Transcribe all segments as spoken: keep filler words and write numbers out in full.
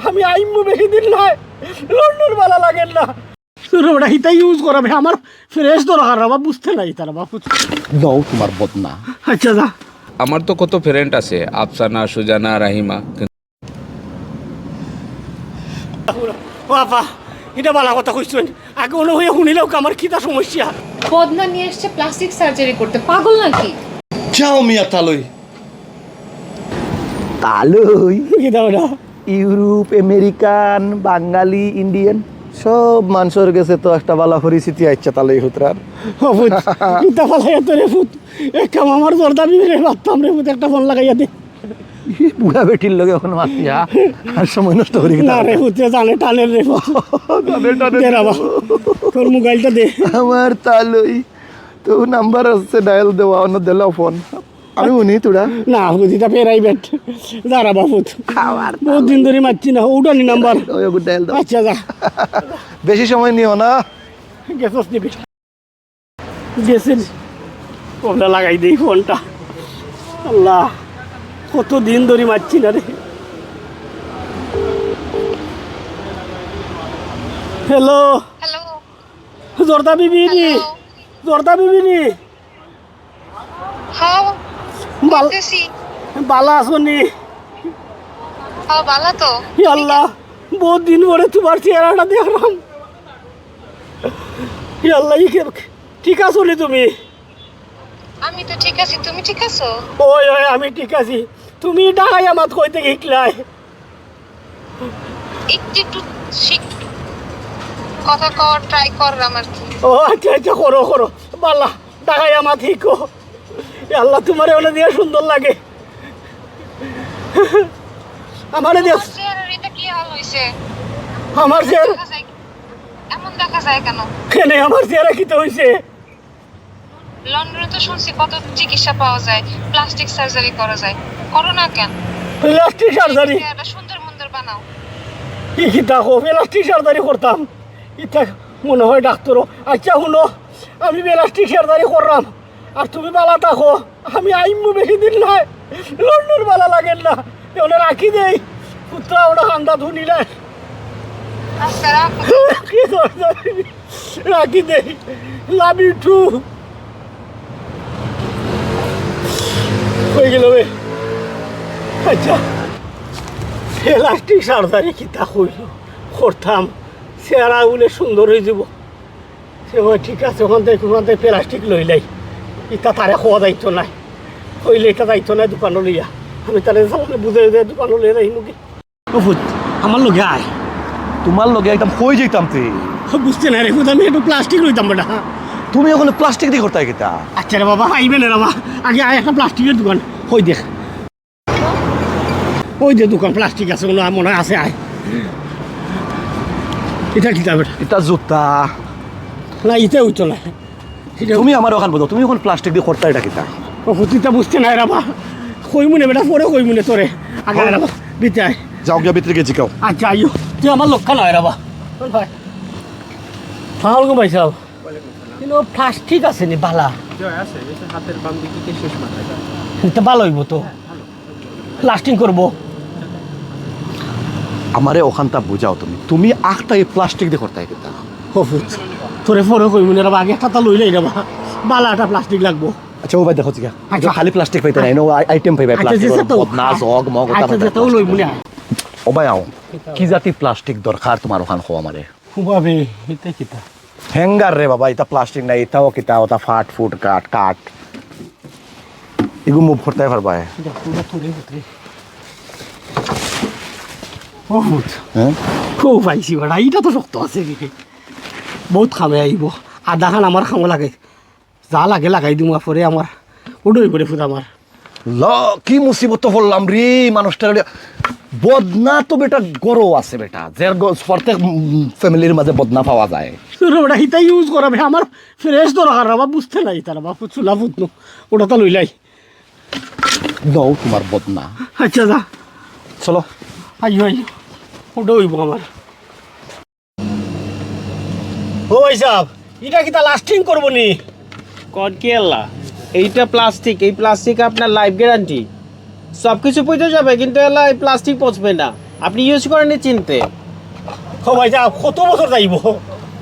আমি আইমু বেশি দিন নাই। লন্ডন বালা লাগের না। তোর ওটা হিতা ইউজ করাবে, আমার ফ্রেশ দরকার রে বাবা, বুঝতে নাই তার বাবা। দাও তোমার বদনা। আচ্ছা, যা। আমার তো কত ফ্রেন্ড আছে, আফসানা, সুজানা, রাহিমা। ও বাবা, এটা বালা কথা কইছইন। আগে অনো হইয়া হুনিলাউক আমার কিতা সমস্যা। বদনা নিয়ে এসছে প্লাস্টিক সার্জারি করতে, পাগল নাকি? যাও মিয়া তালই। তালই? কিতা ওটা? ইউরোপ, আমেরিকান, বাঙালি, ইন্ডিয়ান, সব মানষর গেছে তো একটা বালা পরিচিতি আইছে তালই হুতরার। ও পুত, কিতা বালা এত রে পুত। এক কাম আমার জর্দা বিবিরে মাততাম রে পুত, একটা ফোন লাগাইয়া দে। বুড়া বেটির লগে অখন মাতিয়া আর সময় নষ্ট করি না রে পুত, জানে টানের রে পুত। দে রে বাবা, তোর মোবাইলটা দে। আমার তালই তো নাম্বার আছে ডায়াল দেওয়া, অন্য দিলাও ফোন। আমি উনি তোরা। না, বুঝিটা প্রাইভেট। দাঁড়া বাপুত। বহুত দিন ধরি মাতছি না, উঠানি নাম্বার। ওই ওগো ডায়াল দাও। আচ্ছা, যা। বেশি সময় নিও না। গেছস নিবি। গেছেন। ওটা লাগাই দেই ফোনটা। আল্লাহ, কত দিন ধরি মাতছি না রে। হ্যালো। হ্যালো। জর্দা বিবি নি। হ্যালো। জর্দা বিবি নি। হ্যাঁ। বাল- বুঝতেছি। বালা আছো নি? হ্যাঁ, বালা তো। ইয়া আল্লাহ, বহুত দিন পরে তোমার চেহারাটা দেখলাম। ইয়া আল্লাহ, ই কে-, ঠিক আছো নি তুমি? আমি তো ঠিক আছি, তুমি ঠিক আছো? ওই, ওই, আমি ঠিক আছি। তুমি ঢাকাইয়া মাত কইতে শিখলায়? একটু একটু শিখ, কথা কওয়ার ট্রাই করলাম আর কি। ও আচ্ছা, আচ্ছা, করো, করো। বালা, ঢাকাইয়া মাত শিখো। ইয়া আল্লাহ, তোমারে ওনে দিয়া সুন্দর লাগে। আমারে দিয়া। তোমার চেহারার এটা কি হাল হইছে? আমার চেহারা দেখা যায়, এমন দেখা যায় কেন? কেনে আমার চেহারা কিতা হইছে? লন্ডনে তো শুনছি কত চিকিৎসা পাওয়া যায়, প্লাস্টিক সার্জারি করা যায়, করো না কেন? Plastic surgery? একটা সুন্দর মুন্দর বানাও। কি কিতা কও, প্লাস্টিক সার্জারি করতাম? ইতা মনে হয় ডাক্তারও। আচ্ছা, হুনো, আমি প্লাস্টিক সার্জারি করলাম, আর তুমি বালা থাকো। আমি আইমু বেশি দিন নাই, লন্ডন বালা লাগের না। এখানে রাখি দেই, পুত্রা ওটা হান্দা ধুনিলে। আচ্ছা, রাখো। কি করতাম? রাখি দেই। Love you too. হয়ে গেল বে। আচ্ছা, প্লাস্টিক সার্জারি কিতা কইল করতাম, চেহারা উলে সুন্দর হয়ে যাব। সে হয়, ঠিক আছে, ওখান থেকে, ওখান থেকে প্লাস্টিক লইলাই। ইটা তারে খোয়া যাইতো নাই, কইলে ইটা যাইতো নাই দোকানো লইয়া। আমি তারে সামনে বুঝাই দেয় দোকানো লইয়া যাই মুখে। ও পুত, আমার লগে আয়। তোমার লগে একদম কই যাইতাম তুই? বুঝতে না রে পুত, আমি একটু প্লাস্টিক লইতাম বেটা। তুমি ওখানে প্লাস্টিক দিয়ে করতায় কিতা? আচ্ছা রে বাবা, আইবে না রে বাবা, আগে আয় একটা প্লাস্টিকের দোকান। ওই দেখ, ওই যে দোকান প্লাস্টিক আছে, মনে হয়, মনে হয় আছে, আয়। এটা কিতা বেটা? এটা জুতা। না, এটা হইতো না। তুমি আমার ওখান বলো, তুমি ওখান প্লাস্টিক দিয়ে করতায় এটা কিতা? ও পুত, ইটা বুঝতে নাই রে বাবা, কইমুনে বেটা, পরে কইমুনে তোরে। আগে আয় রে বাবা, ভিতরে আয়। যাও গিয়া ভিতরে গিয়া জিকাও। আচ্ছা, আইও, তুই আমার লক্ষ্য নয় রে বাবা। ভাই, সালাম আলাইকুম ভাই সাহেব। কিন্তু প্লাস্টিক আছে নি বালা? আছে, এই যে হাতের বাম দিকে শেষ মাথায়। এটা ভালো হইব তো, লাস্টিং করবো। আমারে ওখানটা বুঝাও তুমি, তুমি আখটা এই প্লাস্টিক দিয়ে করতায় কিতা? ও পুত, তোরে পরে কইমুনে রে বাবা, আগে একটা তা লইলাই রে বাবা, বালা একটা প্লাস্টিক লাগবো। আচ্ছা, ও ভাই দেখো জিগা। আচ্ছা। খালি প্লাস্টিক পাইতে নাই, নো আইটেম পাইবে, আচ্ছা, প্লাস্টিক, যেটা তো। বদনা, জগ, মগ, ওটা আচ্ছা, পাইবে। যেটা ওই লইমুনে আয়। ও ভাই আও, কি জাতি প্লাস্টিক দরকার তোমার ওখান কও আমারে? হুবাবে, এটা কিতা? হ্যাঙ্গার রে বাবা, এটা প্লাস্টিক নাই, এটাও কিতা, ওটা ফাট ফুট কাট কাট। এগু মুভ করতে পারবা? এটা পুরো তোরে ভিতরে। ও পুত। হ্যাঁ? খুব পাইছি বেটা, এটা তো শক্ত আছে রে। বহুত কামে আইব। আধাখান আমার কামো লাগে। যা লাগে লাগাই দিমু, পরে আমার উডই করে ফুট আমার। ল, কি মুসিবত পড়লাম রে, মানুষটা রে। বদনা তো বেটা গরো আছে বেটা, যে গ-, প্রত্যেক উম, ফ্যামিলির মাঝে বদনা পাওয়া যায়। তোর বেটা হিতা ইউজ করাবে, আমার ফ্রেশ দরকার রে বাবা, বুঝতে নাই তার বাবা, চুলা ফুটনো, ওটা তো লইলাই। দাও তোমার বদনা। আচ্ছা, যা। চলো। আইও, আইও, ওটা হইব আমার। ও ভাই সাহেব, এটা কিতা লাস্টিং করবো নি? কন কি আল্লাহ, এইটা প্লাস্টিক, এই প্লাস্টিক আপনার লাইফ গ্যারান্টি। সব কিছু পচে যাবে, কিন্তু আল্লাহ এই প্লাস্টিক পচবে না। আপনি ইউজ করেননি চিনতে। ও ভাই, যা, কত বছর যাইব?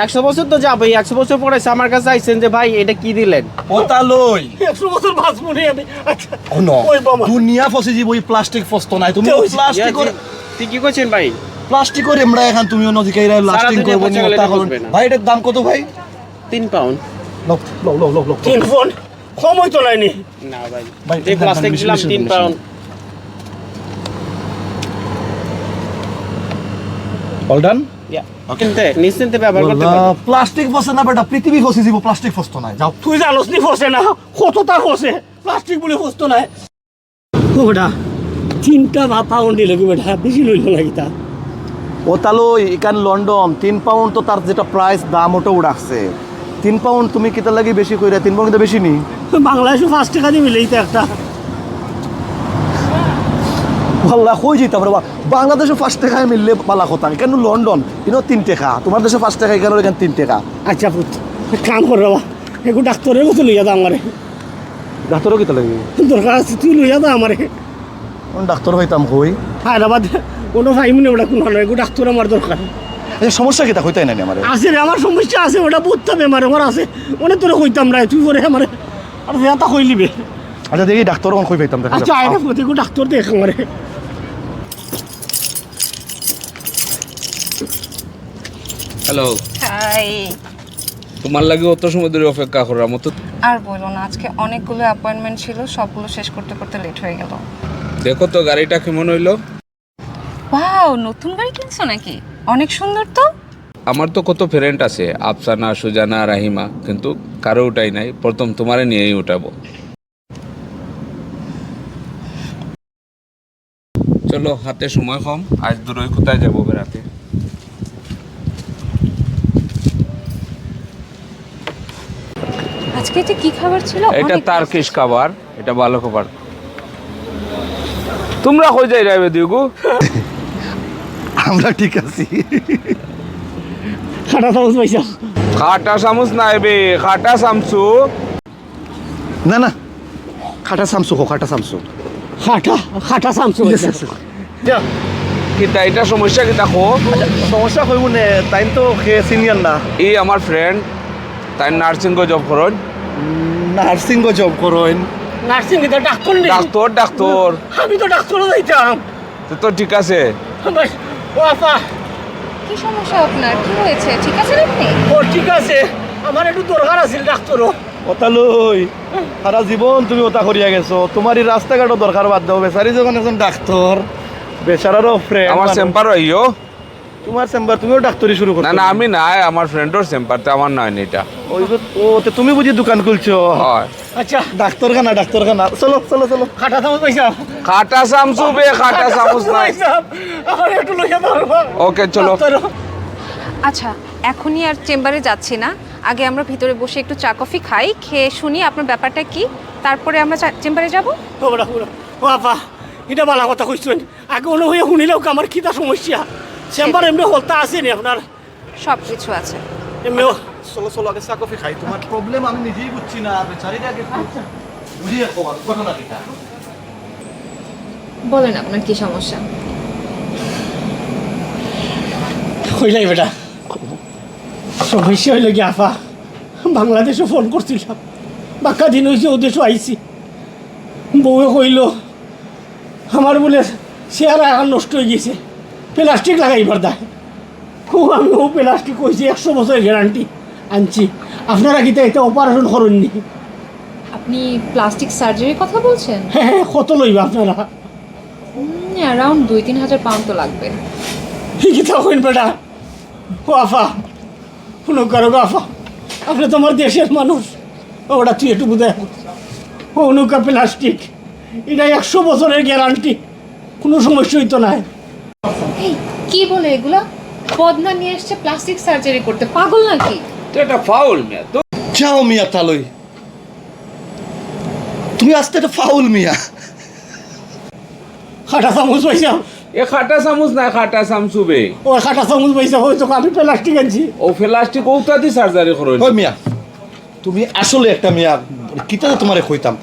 একশো বছর তো যাবেই। একশো বছর পরে এসে আমার কাছে আইছেন যে, "ভাই, এটা কি দিলেন?" ওতা লই। একশো বছর বাঁচবো নি আমি। আচ্ছা। ও ন। ওই বাবা। দুনিয়া ফসি যাইব, ওই প্লাস্টিক ফসতো নাই। তুমি তো ওই প্লাস্টিক ইয়া, করে, তুই, তুই কি করছেন ভাই? প্লাস্টিক করে আমরা এখন তুমি অন্য দিকে এরা সারা লাস্টিং দুনিয়া করবো নি, পচা গেলে ওতা এটা করবো। বুঝবে না। ভাই, এটার দাম কত ভাই? তিন পাউন্ড। লও, লও, লও, লও, লও। তিন পাউন্ড? কম হইতো নাইনি? না ভাই। ভাই, যে না, না, প্লাস্টিক বেশি, দিলাম বেশি, তিন বেশি। পাউন্ড। All done? ইয়া। ওকে। নিশ্চিন্তে, নিশ্চিন্তে ব্যবহার করতে পারবেন। প্লাস্টিক ফসে না বেটা, পৃথিবী ফসি দিব, প্লাস্টিক ফসতো নাই। যাও। তুই জানোস নি ফসে না, কতটা ফসে, প্লাস্টিক বলে ফসতো নাই। ও বেটা, তিনটা বা পাউন্ড দিলে কি বেটা, বেশি লইল না কিতা? ওতা লই, ইখান লন্ডন, তিন পাউন্ড তো তার যেটা প্রাইস, দাম ওটা উড়াকছে। তিন পাউন্ড তুমি কিতার লাগি বেশি কইরা? তিন পাউন্ড কিন্তু বেশি নি? বাংলাদেশো পাঁচ টেকা দি মিলেই তো একটা। আল্লাহ, কই যাইতাম রে বা? বাংলাদেশো পাঁচ টেকায় মিললে বালা কথা, কেন লন্ডন? ইনো তিন টেকা, তোমার দেশো পাঁচ টেকা, এখানে এখানে তিন টেকা। আচ্ছা পুত, এক কাম কর রে বা, একটু ডাক্তারের মতো লইয়া যা আমারে। ডাক্তারও কিতা লাগবে? দরকার আছে, তুই লইয়া যা আমারে। কোন ডাক্তার হইতাম কই? হায়দ্রাবাদ, কোনো ফাইমুনে ওটা কোনো নয়, একটু ডাক্তার আমার দরকার। আচ্ছা, সমস্যা কিতা কইতাই না আমারে? আছে রে, আমার সমস্যা আছে, ওটা বুঝতে হবে আমার, আমার আছে। ওনে তোরে কইতাম না, তুই করে আমারে আর যেটা কইলিবে। আচ্ছা, দেখি ডাক্তার কোন কই পাইতাম, দেখা আচ্ছা, যাক। আয় রে, মতে একটু ডাক্তার দেখ আমারে। হ্যালো। হাই। তোমার লাগি অত সময় ধরে অপেক্ষা করলাম, অত আর বলো না, আজকে অনেকগুলো অ্যাপয়েন্টমেন্ট ছিল, সবগুলো শেষ করতে করতে লেট হয়ে গেল। দেখো তো গাড়িটা কেমন হইলো? ওয়াও, নতুন গাড়ি কিনছো নাকি? অনেক সুন্দর তো। আমার তো কত ফ্রেন্ড আছে, আফসানা, সুজানা, রাহিমা, কিন্তু কারো উঠাই নাই। প্রথম তোমারে নিয়েই উঠাবো। চলো, হাতে সময় কম, আজ দূরই কোথায় যাবো বেড়াতে? আজকে এটা কি খাবার ছিল? এটা অনেক তার্কিশ খাবার, এটা ভালো খাবার। তোমরা কই যাইরায় বে দুইগু? আমরা ঠিক আছি। খাটা চামচ পাইছাম। খাটা চামচ নাই বে, খাটা চামচু। না, না, খাটা চামচু কও, খাটা চামচু। খাটা, খাটা চামচু Yes, পাইছাম। Yes, yes। কিতা, এটা সমস্যা কিতা কও? আচ্ছা, সমস্যা কইমু নে, তাইন তো হে সিনিয়র না। ই আমার ফ্রেন্ড, তাইন নার্সিং গো জব করইন। নার্সিং গো জব করইন। নার্সিং কিতা ডাক্তার নি? Doctor, doctor. আমি তো ডাক্তারও যাইতাম। তো, তো ঠিক আছে। ভাই, ও আপা। কি সমস্যা আপনার? কি হয়েছে? ঠিক আছেন আপনি? ও ঠিক আছে, আমার একটু দরকার আছিল ডাক্তারও। ওতা লই, সারা জীবন তুমি ওতা করিয়া গেছো, তোমার এই রাস্তাঘাটও দরকার বাদ দাও। বেচারি যখন একজন ডাক্তার, বেচারারও ফ্রেন্ড আমার মানুষ। চেম্বার আইও। তোমার চেম্বার, তুমিও ডাক্তারি শুরু করছো? না, না, আমি নাই, আমার ফ্রেন্ডর চেম্বার, তে আমার নাই এটা। ওই যে, ও, তে তুমি বুঝি দোকান খুলছো? হয়। আচ্ছা। ডাক্তারখানা, ডাক্তারখানা। চলো, চলো, চলো। খাটা চামচ পাইছাম। খাটা চামচু বে, খাটা চামচ নাই। পাইছাম। আমার একটু লইয়া ধরবা। ওকে, চলো। ডাক্তার। আচ্ছা, এখনই আর চেম্বারে যাচ্ছি না, আগে আমরা ভিতরে বসে একটু চা কফি খাই, খেয়ে শুনি আপনার ব্যাপারটা কি, তারপরে আমরা চা-, চেম্বারে যাব। ও বাবা, ও বাবা, ও বাবা, এটা ভালো কথা কইছেন। আগে অনো হইয়া হুনিলেও আমার কিতা সমস্যা। চেম্বার এমনি হলতা আছে নি আপনার? সব কিছু আছে। এমনিও চলো, চলো, আগে চা কফি খাই। তোমার প্রবলেম আমি নিজেই বুঝছি না, বেচারিটা আগে একটু বুঝিয়ে কও, ঘটনা কিতা? বলেন আপনার কি সমস্যা? কইলাই বেটা, সমস্যা হইল কি আফা, বাংলাদেশও ফোন করছিলাম, বাক্কা দিন হইছে ও দেশও আইছি। বউয়ে কইল, আমার বলে চেহারা এখন নষ্ট হয়ে গেছে, প্লাস্টিক লাগাইবার দায়। ও, আমি ও প্লাস্টিক কইছি, একশো বছরের গ্যারান্টি আনছি। আপনারা কিতা এটা অপারেশন করেননি? আপনি প্লাস্টিক সার্জারির কথা বলছেন? হ্যাঁ, হ্যাঁ, কত লইবা আপনারা? অ্যারাউন্ড দুই তিন হাজার পাউন্ড তো লাগবে। কি কিতা কইন বেটা? ও আফা, হুনো কারো গো আফা, আপনি তো আমার দেশের মানুষ। ওটা তুই একটু বুঝায়। ও নৌকা প্লাস্টিক, এটা একশো বছরের গ্যারান্টি, কোনো সমস্যা হইতো না। এই, কি বলে এগুলা? বদনা নিয়ে এসছে প্লাস্টিক সার্জারি করতে, পাগল নাকি? তো এটা ফাউল মিয়া, তো যাও মিয়া তালই, তুমি আস্তে একটা ফাউল মিয়া। খাটা চামচ পাইছাম। এ খাটা চামচ না, খাটা চামচু বে। ও খাটা চামচ পাইছাম, ওই তো আমি প্লাস্টিক আনছি। ও প্লাস্টিক, ওটা দি সার্জারি করো। ওই মিয়া, তুমি আসলে একটা মিয়া, কিতা যে তোমারে কইতাম।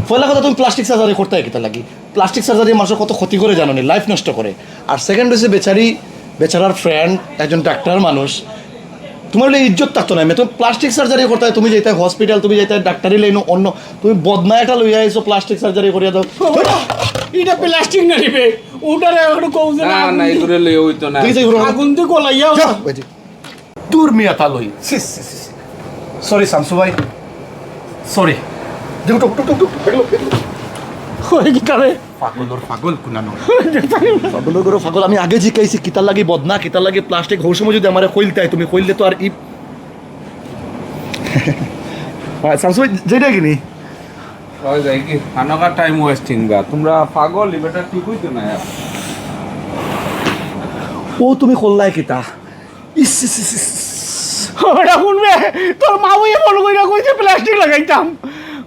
পয়লা কথা, তুমি প্লাস্টিক সার্জারি করতে কিতা লাগি? প্লাস্টিক সার্জারি মানুষের কত ক্ষতি করে জানো নি, লাইফ নষ্ট করে। আর সেকেন্ড হইছে বেচারি, বেচারার ফ্রেন্ড, একজন ডাক্তার মানুষ, তুমার অইলে ইজ্জত থাকতো না। তুমি প্লাস্টিক সার্জারি করতায়, তুমি যাইতায় হসপিটাল, তুমি যাইতায় ডাক্তারি লাইনো, অন্য তুমি বদনা এটা লইয়া আইছো, প্লাস্টিক সার্জারি করিয়া দাও। ইটা প্লাস্টিক না রে বে, ওটারে একটু কও যে না, না, না, এগুলো লইয়া অইতো না। দেখি যে এগুলো আগুন দিয়ে গলাইয়া যাও, ওই যে। দূর মিয়া তা লই। সরি শামসু ভাই, সরি। দেখো, টুক, টুক, টুক, টুক, দেখলো, দেখলো। ওই কিতা রে? পাগলর পাগল কুনানো। পাগলর গরো পাগল। আমি আগে জিকাইছি, কিতার লাগি বদনা, কিতার লাগি প্লাস্টিক, হউ সময় যদি আমারে কইলতায়, তুমি কইলে তো আর ই শামসু ভাই, যেটা কিনি? ওই যাই কি, খানাকা টাইম ওয়েস্টিং গা। তোমরা পাগল, ই বেটা ঠিক অইতো না আর। ও তুমি করলায় কিতা? ইস, ইস, ইস, ইস। ওটা শুনবে, তোর মা বইয়ে ফোন কইরা কইছে প্লাস্টিক লাগাইতাম।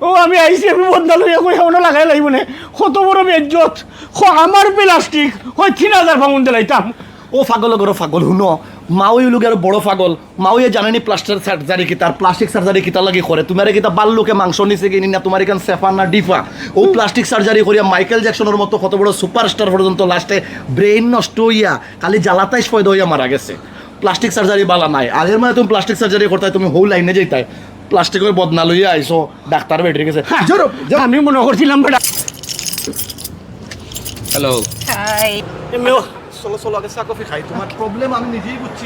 ও আমি আইছি, আমি বদনা লইয়া কই, এখনো লাগাই লাইব না। কত বড় বেজ্জত। খ আমার প্লাস্টিক, হয় তিন হাজার পাউন্ড দিলাইতাম। ও পাগল গরো পাগল, হুনো, মাউই লুগে আরো বড় পাগল। মাউইয়ে জানে নি প্লাস্টিক সার্জারি কিতা, প্লাস্টিক সার্জারি কিতার লাগি করে। তুমারে কিতা বাল্লুকে মাংস নিছে কিনি না, তুমার এখান সেফা না ডিফা? ও প্লাস্টিক সার্জারি করিয়া মাইকেল জ্যাকসনের মতো কত বড় সুপারস্টার পর্যন্ত লাস্টে ব্রেইন নষ্ট হইয়া খালি জ্বালাতাইশ পয়দা হইয়া মারা গেছে। প্লাস্টিক সার্জারি বালা নাই। আগের মানে তুমি প্লাস্টিক সার্জারি করতায়, তুমি হউ লাইনে যাইতায়। প্লাস্টিকর বদনা লইয়া আইছো, ডাক্তার বেটির গেছে। হ্যাঁ, যাও, যাও। আমি মনে করছিলাম বেটা। হ্যালো। হাই। এ মেয়ে, চলো, চলো, আগে চা কফি খাই। তোমার প্রবলেম আমি নিজেই বুঝছি।